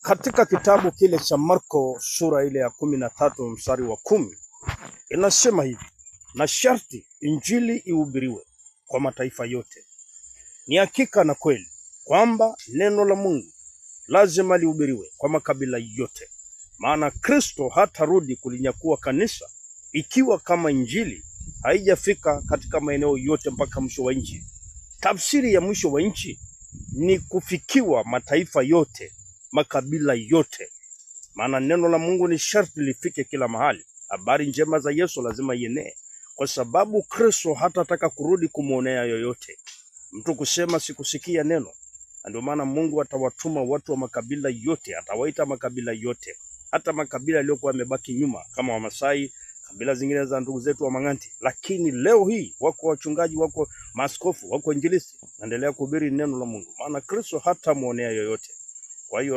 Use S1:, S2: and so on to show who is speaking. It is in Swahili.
S1: Katika kitabu kile cha Marko sura ile ya 13 mstari wa 10 inasema hivi, na sharti injili ihubiriwe kwa mataifa yote. Ni hakika na kweli kwamba neno la Mungu lazima lihubiriwe kwa makabila yote, maana Kristo hatarudi kulinyakua kanisa ikiwa kama injili haijafika katika maeneo yote mpaka mwisho wa nchi. Tafsiri ya mwisho wa nchi ni kufikiwa mataifa yote, makabila yote, maana neno la Mungu ni sharti lifike kila mahali. Habari njema za Yesu lazima ienee, kwa sababu Kristo hatataka kurudi kumwonea yoyote mtu kusema sikusikia neno. Na ndio maana Mungu atawatuma watu wa makabila yote, atawaita makabila yote, hata makabila yaliyokuwa yamebaki nyuma kama Wamasai, kabila zingine za ndugu zetu wa Mang'anti. Lakini leo hii wako wachungaji, wako maaskofu, wako injilisti, naendelea kuhubiri neno la Mungu, maana Kristo hatamwonea yoyote. Kwa hiyo